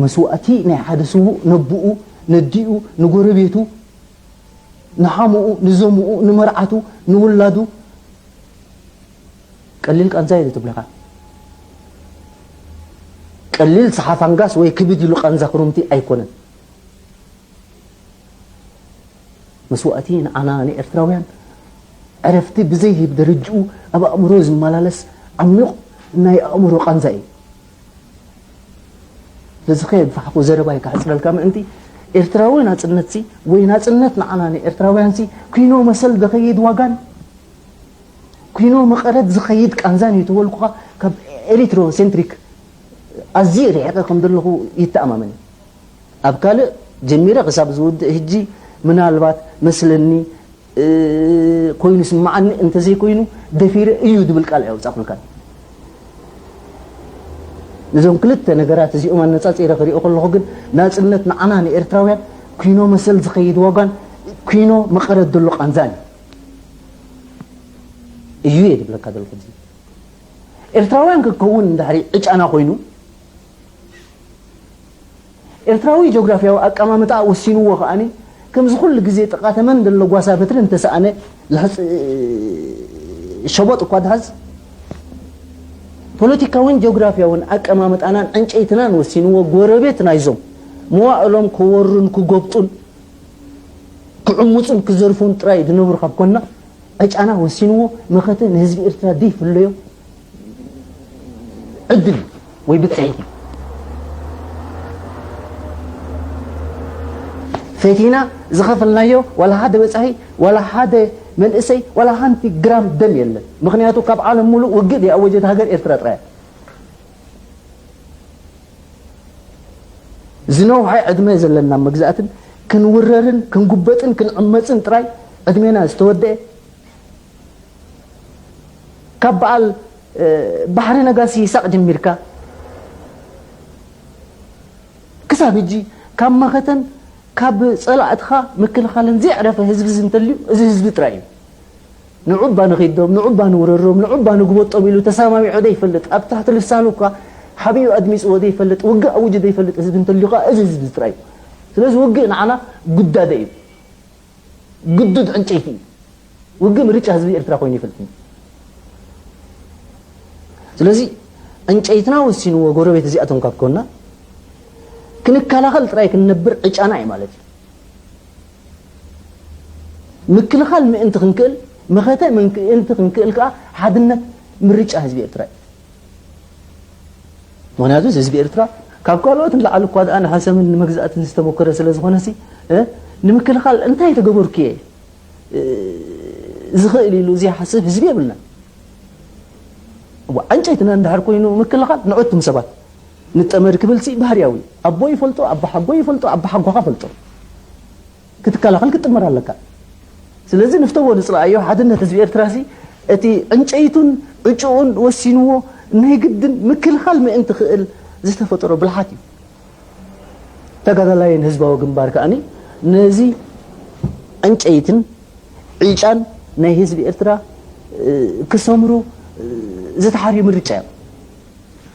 መስዋእቲ ናይ ሓደ ስዉእ ነቦኡ፣ ነዲኡ፣ ንጎረቤቱ፣ ንሓሙኡ፣ ንዘምኡ፣ ንመርዓቱ፣ ንውላዱ ቀሊል ቃንዛ እዩ ትብለኻ። ቀሊል ሰሓፋንጋስ ወይ ክብድ ኢሉ ቃንዛ ክሩምቲ ኣይኮነን። መስዋእቲ ንዓና ንኤርትራውያን ዕረፍቲ ብዘይህብ ደረጅኡ ኣብ ኣእምሮ ዝመላለስ ዓሚቕ ናይ ኣእምሮ ቃንዛ እዩ። ስለዚ ከየግፋሕኩ ዘረባይ ክሕጽረልካ ምእንቲ፣ ኤርትራዊ ናጽነትሲ ወይ ናጽነት ንዓና ንኤርትራውያንሲ ኲኖ መሰል ዝኸይድ ዋጋን ኲኖ መቐረት ዝኸይድ ቃንዛን እዩ ተበልኩኻ፣ ካብ ኤሪትሮሴንትሪክ ኣዝየ ርሒቐ ከም ዘለኹ ይተኣማመን። ኣብ ካልእ ጀሚረ ክሳብ ዝውድእ ህጂ ምናልባት መስለኒ፣ እ፣ ኮይኑ ስምዓኒ፣ እንተዘይኮይኑ ደፊረ እዩ ዝብል ቃል ኣየውጻእኩልካን። እዞም ክልተ ነገራት እዚኦም ኣነጻጺረ ክሪኦ ከለኹ ግን፣ ናጽነት ንዓና ንኤርትራውያን ኲኖ መሰል ዝኸይድ ዋጋን ኲኖ መቐረት ዘሎ ቃንዛን እዩ እየ ዝብለካ ዘለኹ። እዚ ኤርትራውያን ክንከውን እንድሕሪ ዕጫና ኮይኑ፣ ኤርትራዊ ጂኦግራፍያዊ ኣቀማምጣ ወሲንዎ ከኣኒ፣ ከምዚ ኩሉ ግዜ ጥቓ ተመን ዘሎ ጓሳ በትሪ እንተሰኣነ፣ ልሕጽ-፣ ሸቦጥ እኳ ድሓዝ፣ ፖለቲካውን ጂኦግራፍያውን ኣቀማምጣናን ዕንጨይትናን ወሲንዎ፣ ጎረቤት ናይዞም መዋእሎም ክወሩን ክጎብጡን ክዕሙጹን ክዘርፉን ጥራይ ዝነብሩ ካብ ኮንና፣ ዕጫና ወሲንዎ መኸተ ንህዝቢ ኤርትራ ዘይፍለዮ ዕድል እዩ ወይ ብጽሒት እዩ። ፈቲና ዝኸፈልናዮ ዋላ ሓደ በጻሒ፣ ዋላ ሓደ መንእሰይ፣ ዋላ ሓንቲ ግራም ደም የለን። ምኽንያቱ ካብ ዓለም ሙሉእ ውግእ ዝኣወጀት ሃገር ኤርትራ ጥራይ እያ። ዝነውሐ ዕድመ ዘለና መግዛእትን ክንውረርን ክንጉበጥን ክንዕመጽን ጥራይ ዕድሜና ዝተወደአ፣ ካብ በዓል፣ እ፣ ባሕሪ ነጋሲ ይሳቕ ጀሚርካ ክሳብ ሕጂ ካብ መኸተን ካብ ጸላእትኻ ምክልኻልን ዘየዕረፈ ህዝቢ እዚ እንተልዩ፣ እዚ ህዝቢ ጥራይ እዩ። ንዑባ ንኺዶም፣ ንዑባ ንውረሮም፣ ንዑባ ንግበጦም ኢሉ ተሰማሚዑ ዘይፈልጥ፣ ኣብ ትሕቲ ልሳኑ እኳ ሓቢኡ ኣድሚጽዎ ዘይፈልጥ፣ ውግእ ኣውጁ ዘይፈልጥ ህዝቢ እንተልዩ ከኣ እዚ ህዝቢ እዚ ጥራይ እዩ። ስለዚ ውግእ ንዓና ጉዳደ እዩ። ግዱድ ዕንጨይቲ እዩ። ውግእ ምርጫ ህዝቢ ኤርትራ ኮይኑ ይፈልጥ እዩ። ስለዚ ዕንጨይትና ወሲንዎ ጎረቤት እዚኣቶም ካብ ኮና፣ ክንከላኸል ጥራይ ክንነብር ዕጫና እዩ ማለት እዩ። ምክልኻል ምእንቲ ክንክእል፣ መኸተ ምእንቲ ክንክእል ከኣ ሓድነት ምርጫ ህዝቢ ኤርትራ እዩ። ምኽንያቱ ህዝቢ ኤርትራ ካብ ካልኦት ንላዕሊ እኳ ደኣ ንሓሰምን ንመግዛእትን ዝተሞከረ ስለ ዝኾነሲ፣ እ፣ ንምክልኻል እንታይ ተገበርኩ እየ፣ እ፣ ዝኽእል ኢሉ ዘይሓስብ ህዝቢ የብልናን። እዋ፣ ዕንጨይትና እንድሕር ኮይኑ ምክልኻል ንዑትም ሰባት ንጠመድ ክብልሲ ባህርያዊ እዩ። ኣቦ ይፈልጦ፣ ኣቦ ሓጎ ይፈልጦ፣ ኣቦ ሓጎኻ ፈልጦ። ክትከላኸል ክትጥመር ኣለካ። ስለዚ ንፍተዎ ንጽልኣዮ ሓድነት ህዝቢ ኤርትራሲ እቲ ዕንጨይቱን ዕጩኡን ወሲንዎ ናይ ግድን ምክልኻል ምእንቲ ክእል ዝተፈጠሮ ብልሓት እዩ። ተጋዳላይን ህዝባዊ ግንባር ከኣኒ ነዚ ዕንጨይትን ዕጫን ናይ ህዝቢ ኤርትራ ክሰምሩ ዝተሓርዩ ምርጫ እዮም።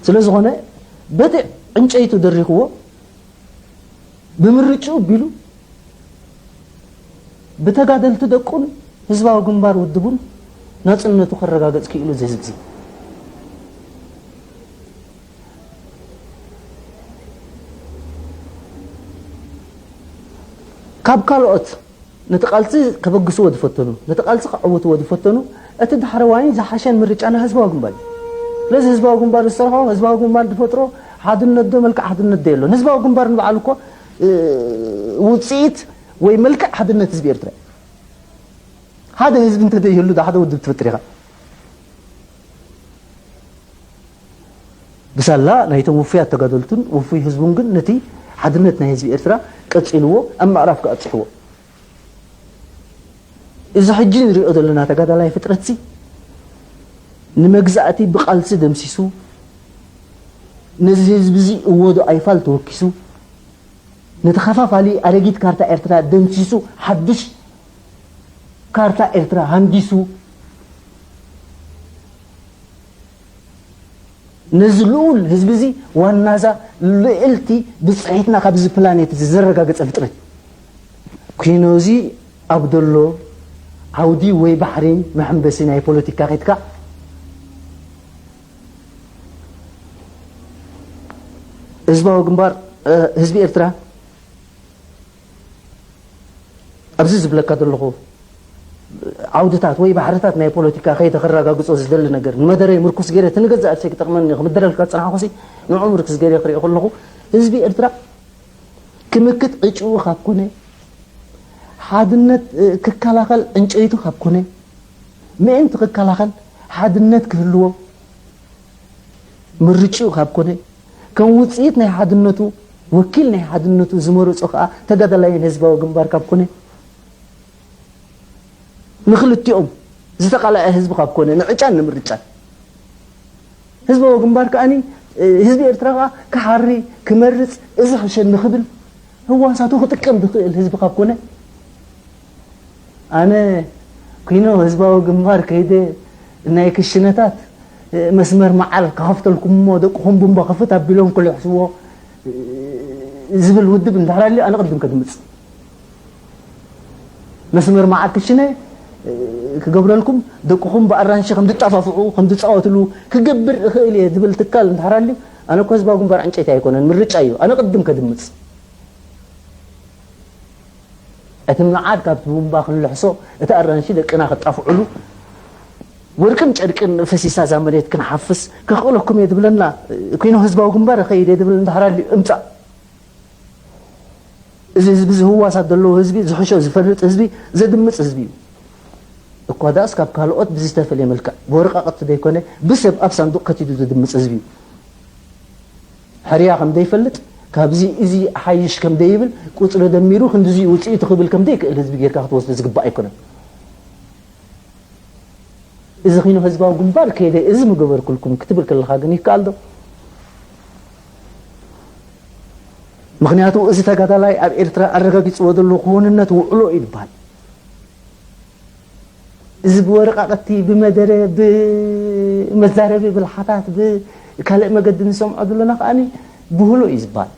ስለዝኾነ በቲ ዕንጨይቱ ደሪኽዎ ብምርጭኡ ቢሉ ብተጋደልቲ ደቁን ህዝባዊ ግንባር ውድቡን ናጽነቱ ከረጋገጽ ክኢሉ እዚ ህዝቢ እዚ። ካብ ካልኦት ነቲ ቃልሲ ከበግስዎ ዝፈተኑ፣ ነቲ ቃልሲ ከዕውትዎ ዝፈተኑ፣ እቲ ዳሕረዋይን ዝሓሸን ምርጫ ናይ ህዝባዊ ግንባር እዩ። ስለዚ ህዝባዊ ግንባር ዝሰርሖ፣ ህዝባዊ ግንባር ዝፈጥሮ ሓድነት ዶ መልክዕ ሓድነት ዶ የሎን። ህዝባዊ ግንባር ንባዕሉ እኮ ውፅኢት ወይ መልክዕ ሓድነት ህዝቢ ኤርትራ እዩ። ሓደ ህዝቢ እንተዘይህሉ ዶ ሓደ ውድብ ትፈጥር ኢኻ? ብሳላ ናይቶም ውፉያት ተጋደልቱን ውፉይ ህዝቡን ግን ነቲ ሓድነት ናይ ህዝቢ ኤርትራ ቀጺልዎ ኣብ ምዕራፍ ከኣብጽሕዎ። እዚ ሕጂ ንሪኦ ዘለና ተጋዳላይ ፍጥረትሲ ንመግዛእቲ ብቓልሲ ደምሲሱ፣ ነዚ ህዝቢ እዚ እወ ዶ ኣይፋል ተወኪሱ፣ ነቲ ኸፋፋሊ ኣረጊት ካርታ ኤርትራ ደምሲሱ ሓድሽ ካርታ ኤርትራ ሃንዲሱ፣ ነዚ ልኡል ህዝቢ እዚ ዋናዛ ልዕልቲ ብጽሒትና ካብዚ ፕላኔት እዚ ዘረጋገጸ ፍጥረት ኩኖ እዚ ኣብ ደሎ ዓውዲ ወይ ባሕሪ መሐንበሲ ናይ ፖለቲካ ኸይድካ ህዝባዊ ግንባር ህዝቢ ኤርትራ ኣብዚ ዝብለካ ዘለኹ ዓውድታት ወይ ባሕርታት ናይ ፖለቲካ ከይተ ከረጋግጾ ዝደሊ ነገር ንመደረይ ምርኩስ ገይረ እቲ ንገዛእ ርእሰይ ክጠቕመኒ ክምደረልካ ዝጸናሕኩሲ ንዑ ምርኩስ ገይረ ክሪኦ ከለኹ ህዝቢ ኤርትራ ክምክት ዕጭኡ ካብ ኮነ ሓድነት ክከላኸል ዕንጨይቱ ካብ ኮነ ምእንቲ ክከላኸል ሓድነት ክህልዎ ምርጭኡ ካብ ኮነ ከም ውፅኢት ናይ ሓድነቱ ወኪል ናይ ሓድነቱ ዝመረፆ ከዓ ተጋዳላይን ህዝባዊ ግንባር ካብ ኮነ ንክልቲኦም ዝተቃለዐ ህዝቢ ካብ ኮነ ንዕጫን ንምርጫን ህዝባዊ ግንባር ከዓኒ ህዝቢ ኤርትራ ከዓ ክሓሪ ክመርፅ እዚ ሕሸኒ ክብል ህዋሳቱ ክጥቀም ዝኽእል ህዝቢ ካብ ኮነ ኣነ ኩኖ ህዝባዊ ግንባር ከይደ ናይ ክሽነታት መስመር መዓል ክኸፍተልኩም እሞ ደቅኹም ቡምባ ክፍት ኣቢሎም ክልሕስዎ ዝብል ውድብ እንድሕር ኣልዩ ኣነ ቅድም ከድምፅ መስመር መዓል ክሽነ ክገብረልኩም ደቅኹም ብኣራንሺ ከም ዝጣፋፍዑ ከም ዝፃወትሉ ክገብር እኽእል እየ ዝብል ትካል እንድሕር ኣልዩ ኣነ እኮ ህዝባዊ ግንባር ዕንጨይቲ ኣይኮነን ምርጫ እዩ ኣነ ቅድም ከድምፅ እቲ ምንዓድ ካብቲ ቡምባ ክንልሕሶ እቲ ኣራንሺ ደቅና ክጣፍዑሉ ወርቅን ጨርቅን ፈሲሳ እዛ መሬት ክንሓፍስ ከኽእለኩም እየ ዝብለና ኩኖ ህዝባዊ ግንባር እኸይድ እየ ዝብል እንድሕር ኣልዩ እምፃእ እዚ ህዝቢ እዚ ህዋሳት ዘለዎ ህዝቢ ዝሕሾ ዝፈልጥ ህዝቢ ዘድምፅ ህዝቢ እዩ እኳ ዳእስ ካብ ካልኦት ብዝተፈለየ መልክዕ ብወረቃቅቲ ዘይኮነ ብሰብ ኣብ ሳንዱቅ ከቲዱ ዘድምፅ ህዝቢ እዩ ሕርያ ከም ዘይፈልጥ ካብዚ እዚ ሓይሽ ከም ዘይብል ቁፅሪ ደሚሩ ክንድዚ ውፅኢቱ ክብል ከም ዘይክእል ህዝቢ ጌርካ ክትወስዶ ዝግባእ ኣይኮነን እዚ ኺኖ ህዝባዊ ግንባር ከይደ እዚ ምገበርኩልኩም ክትብል ከለኻ ግን ይከኣል ዶ ምክንያቱ እዚ ተጋዳላይ ኣብ ኤርትራ ኣረጋጊፅዎ ዘሎ ክውንነት ውዕሎ እዩ ዝበሃል እዚ ብወረቃቅቲ ብመደረ ብመዛረቢ ብልሓታት ብካልእ መገዲ ንሰምዖ ዘለና ከዓኒ ብህሎ እዩ ዝበሃል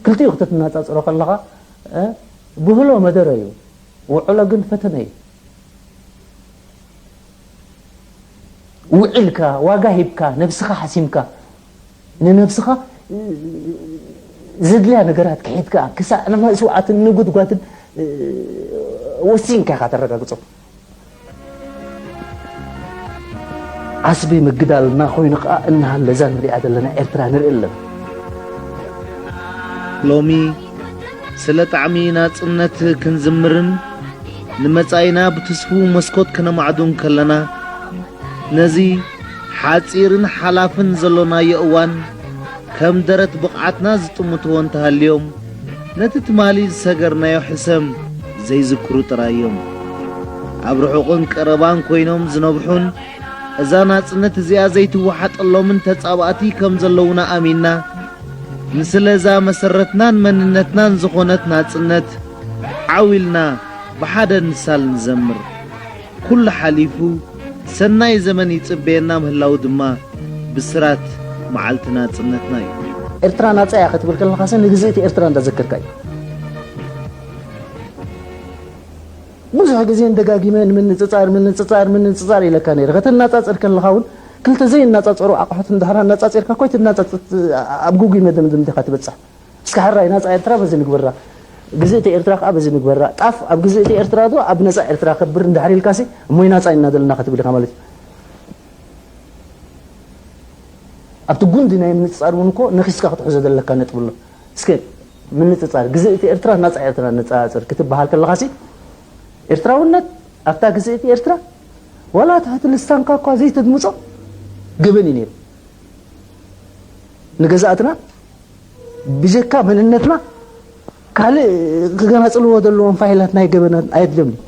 ክልቲኡ ክትነፃፅሮ ከለኻ ብህሎ መደረ እዩ ውዕሎ ግን ፈተነ እዩ ውዒልካ ዋጋ ሂብካ ነብስኻ ሓሲምካ ንነብስኻ ዘድልያ ነገራት ክሒድካ ክሳዕ ንመስዋዕትን ንጉድጓድን ወሲንካ ኢኻ ተረጋግጾ ዓስቢ ምግዳልና ኮይኑ ከኣ እናሃለዛ ንሪኣ ዘለና ኤርትራ ንርኢ ኣለና ሎሚ ስለ ጣዕሚ ናጽነት ክንዝምርን ንመጻኢና ብትስፉው መስኮት ከነማዕዱ እንከለና፣ ነዚ ሓጺርን ሓላፍን ዘሎናዮ እዋን፣ ከም ደረት ብቕዓትና ዝጥምትዎ እንተሃልዮም፣ ነቲ ትማሊ ዝሰገርናዮ ሕሰም ዘይዝክሩ ጥራይ እዮም። ኣብ ርሑቕን ቀረባን ኮይኖም ዝነብሑን፣ እዛ ናጽነት እዚኣ ዘይትወሓጠሎምን ተጻባእቲ ከም ዘለዉና ኣሚንና፣ ንስለ እዛ መሰረትናን መንነትናን ዝኾነት ናጽነት፣ ዓው ኢልና ብሓደ ንሳል ንዘምር። ኩሉ ሓሊፉ ሰናይ ዘመን ይጽበየና ምህላዉ ድማ ብስራት መዓልቲ ናጽነትና እዩ። ኤርትራ ናጻ እያ ክትብል ከለኻሲ ንግዝእቲ ኤርትራ እንዳዘከርካ እዩ። ብዙሕ ግዜ እንደጋጊመ ንምንጽጻር፣ ምንጽጻር፣ ምንጽጻር ኢለካ ነይረ። ከተነጻጽር ከለኻ እውን ክልተ ዘይነጻጸሩ ኣቑሑት እንድሕር ኣነጻጺርካ እኮ ኣይትነጻጽ-፣ ኣብ ግጉይ መደምደምታ ኢኻ ትበጽሕ። እስከ ሕራይ ናጻ ኤርትራ በዚ ንግበራ፣ ግዝእቲ ኤርትራ ከኣ በዚ ንግበራ። ጣፍ ኣብ ግዝእቲ ኤርትራ ዶ ኣብ ነጻ ኤርትራ ከብር እንድሕር ኢልካሲ፣ እሞይ ናጻ ኢና ዘለና ክትብል ኢኻ ማለት እዩ። ኣብቲ ጉንዲ ናይ ምንጽጻር እውን እኮ ነኺስካ ክትሕዞ ዘለካ ነጥቢ ኣሎ። እስከ ምንጽጻር፣ ግዝእቲ ኤርትራ ናጻ ኤርትራ ነጻጽር ክትበሃል ከለኻሲ፣ ኤርትራውነት ኣብታ ግዝእቲ ኤርትራ ዋላ ትሕቲ ልሳንካ እኳ ዘይተድምጾ ገበን እዩ ነይሩ። ንገዛእትና ብጀካ መንነትና ካልእ ክገናጽልዎ ዘለዎም ፋይላት ናይ ገበን ኣየድልዮም እዩ።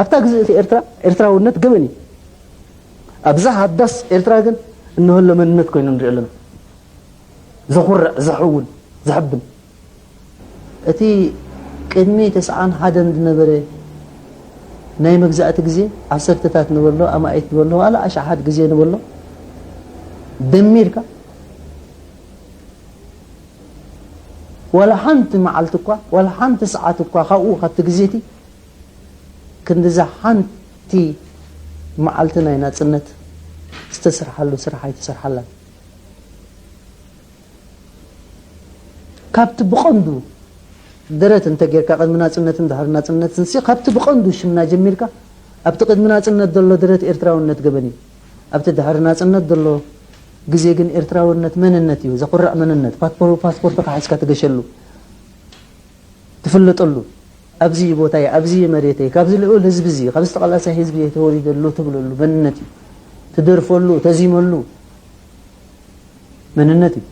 ኣብታ ግዝእቲ ኤርትራ ኤርትራውነት ገበን እዩ። ኣብዛ ሃዳስ ኤርትራ ግን እንሆሎ መንነት ኮይኑ ንሪኦ ኣለና። ዘኹርዕ፣ ዘሕውን፣ ዘሕብን። እቲ ቅድሚ ተስዓን ሓደን ዝነበረ ናይ መግዛእቲ ግዜ፣ ዓሰርተታት ንበሎ፣ ኣማኢት ንበሎ፣ ዋላ ኣሽሓት ግዜ ንበሎ፣ ደሚርካ፣ ዋላ ሓንቲ መዓልቲ እኳ፣ ዋላ ሓንቲ ሰዓት እኳ ካብኡ፣ ካብቲ ግዜ እቲ፣ ክንድዛ ሓንቲ መዓልቲ ናይ ናጽነት ዝተሰርሓሉ ስራሕ ኣይተሰርሓላን። ካብቲ ብቐንዱ ደረት እንተ ጌርካ፣ ቅድሚ ናጽነትን ድሕሪ ናጽነትን ሲ፣ ካብቲ ብቐንዱ ሽምና ጀሚርካ፣ ኣብቲ ቅድሚ ናጽነት ዘሎ ደረት ኤርትራውነት ገበን እዩ። ኣብቲ ድሕሪ ናጽነት ዘሎ ግዜ ግን ኤርትራውነት መንነት እዩ፣ ዘኹርዕ መንነት፣ ፓስፖር-፣ ፓስፖርትካ ሒዝካ ትገሸሉ፣ ትፍለጠሉ። ኣብዚ እዩ ቦታይ፣ ኣብዚ እዩ መሬተይ፣ ካብዚ ልዑል ህዝቢ እዚ፣ ካብዚ ተቓላሳይ ህዝቢ እየ ተወሊደሉ ትብለሉ መንነት እዩ። ትደርፈሉ፣ ተዚመሉ መንነት እዩ።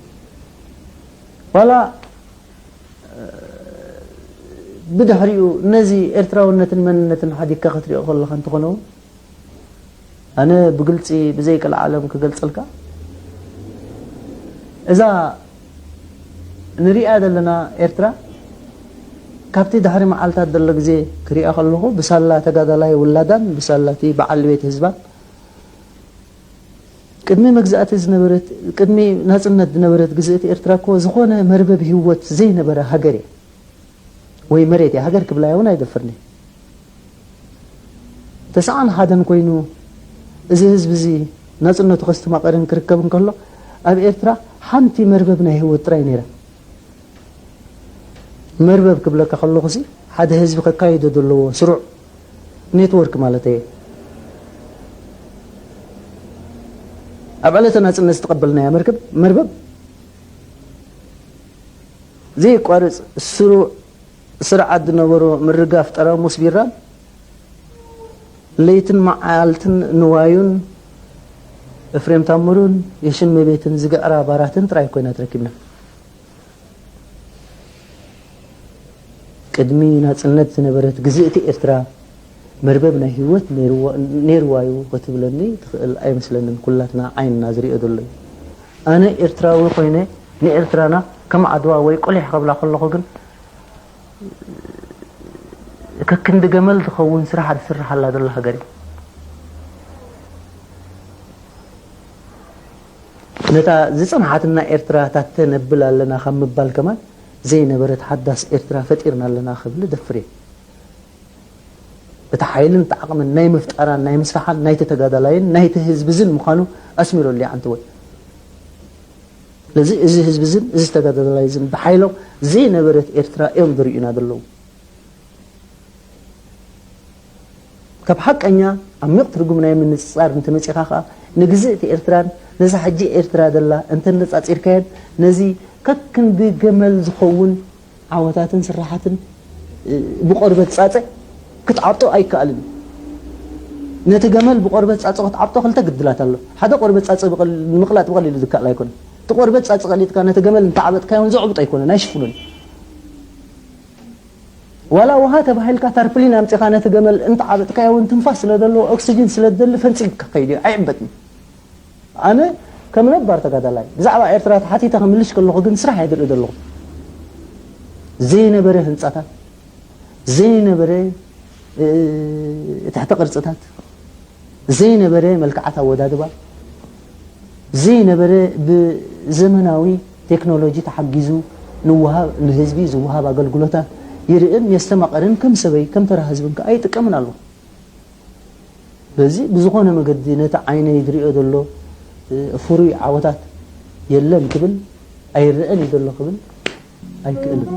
ዋላ ብድሕሪኡ ነዚ ኤርትራውነትን መንነትን ሓዲግካ ክትሪኦ ከለኻ እንተኾነ እውን፣ ኣነ ብግልጺ ብዘይ ቀልዓለም ክገልጸልካ፣ እዛ ንሪኣ ዘለና ኤርትራ፣ ካብቲ ድሕሪ መዓልታት ዘሎ ግዜ ክሪኣ ከለኹ፣ ብሳላ ተጋዳላይ ውላዳን ብሳላ እቲ በዓል ቤት ህዝባን፣ ቅድሚ መግዛእቲ ዝነበረት፣ ቅድሚ ናጽነት ዝነበረት ግዝእቲ ኤርትራ እኮ ዝኾነ መርበብ ህይወት ዘይነበራ ሃገር እያ። ወይ መሬት እያ፣ ሃገር ክብላ እውን ኣይደፍርን እየ። ተስዓን ሓደን ኮይኑ፣ እዚ ህዝቢ እዚ ናጽነቱ ከስተማቐርን ክርከብ እንከሎ፣ ኣብ ኤርትራ ሓንቲ መርበብ ናይ ህይወት ጥራይ ነይራ። መርበብ ክብለካ ከለኹሲ፣ ሓደ ህዝቢ ከካይዶ ዘለዎ ስሩዕ ኔትወርክ ማለት እየ። ኣብ ዕለተ ናጽነት ዝተቐበልናያ መርከብ፣ መርበብ፣ ዘይቋርጽ ስሩዕ ስርዓት ዝነበሮ ምርጋፍ ጠራሙስ ቢራን፣ ለይትን መዓልትን ንዋዩን፣ ኤፍሬም ታምሩን የሽን መቤትን ዝግዕራ ባራትን ጥራይ ኮይና ተረኪብና። ቅድሚ ናጽነት ዝነበረት ግዝእቲ ኤርትራ፣ መርበብ ናይ ህይወት ነይርዋ-፣ ነይርዋ እዩ ክትብለኒ ትኽእል ኣይመስለንን። ኩላትና ዓይንና ዝሪኦ ዘሎ እዩ። ኣነ ኤርትራዊ ኮይነ ንኤርትራና ከም ዓድዋ ወይ ቁሊሕ ከብላ ከለኹ ግን፣ ከክንዲ ገመል ዝኸውን ስራሕ ዝስርሓላ ዘሎ ሃገር እዩ። ነታ ዝጸንሓትና ኤርትራ ታተ ነብል ኣለና ካብ ምባል ከማን ዘይነበረት ሓዳስ ኤርትራ ፈጢርና ኣለና ክብል እደፍር እየ። እቲ ሓይልን እቲ ዓቕምን ናይ ምፍጣራን ናይ ምስራሓን ናይቲ ተጋዳላይን ናይቲ ህዝቢ ዝን ምዃኑ ኣስሚረሉ እየ ዓንተወይ። ስለዚ እዚ ህዝቢ ዝን እዚ ተጋዳላይ ዝን ብሓይሎም ዘይነበረት ኤርትራ እዮም ዝርእዩና ዘለዉ። ካብ ሓቀኛ ዓሚቕ ትርጉም ናይ ምንጽጻር እንተመጺኻ ኸኣ፣ ንግዝእቲ ኤርትራን ነዛ ሕጂ ኤርትራ ዘላ እንተነጻጺርካየን፣ ነዚ ከክንዲ ገመል ዝኸውን ዓወታትን ስራሓትን፣ እ፣ ብቆርበት ጻጸ ክትዓብጦ ኣይከኣልን እዩ። ነቲ ገመል ብቆርበት ጻጸ ክትዓብጦ ክልተ ግድላት ኣሎ። ሓደ ቆርበት ጻጸ ብቐል-፣ ንምቕላጥ ብቐሊሉ ዝከኣል ኣይኮነን። እቲ ቆርበት ጻጸ ቀሊጥካ ነቲ ገመል እንተዓበጥካዮ እውን ዘዕብጦ ኣይኮነን፣ ኣይሽፍኖን እዩ። ዋላ ውሃ ተባሂልካ ታርፕሊን ኣምጺኻ ነቲ ገመል እንተዓበጥካዮ እውን ትንፋስ ስለ ዘለዎ ኦክስጅን ስለ ዝደሊ ፈንጺግካ ከይዱ እዩ፣ ኣይዕበጥን። ኣነ ከም ነባር ተጋዳላይ ብዛዕባ ኤርትራ ተሓቲተ ክምልሽ ከለኹ ግን ስራሕ እየ ዝርኢ ዘለኹ። ዘይነበረ ህንጻታት፣ ዘይነበረ ትሕተ ቅርፅታት ዘይነበረ መልክዓት ኣወዳድባ ዘይነበረ ብዘመናዊ ቴክኖሎጂ ተሓጊዙ ንወሃብ ንህዝቢ ዝወሃብ ኣገልግሎታት ይርእን የስተማቐርን ከም ሰበይ ከም ተራ ህዝብን ከኣ ይጥቀምን ኣሎ። በዚ ብዝኾነ መገዲ ነቲ ዓይነይ ዝሪኦ ዘሎ ፍሩይ ዓወታት የለን ክብል ኣይረአን እዩ ዘሎ ክብል ኣይክእልን።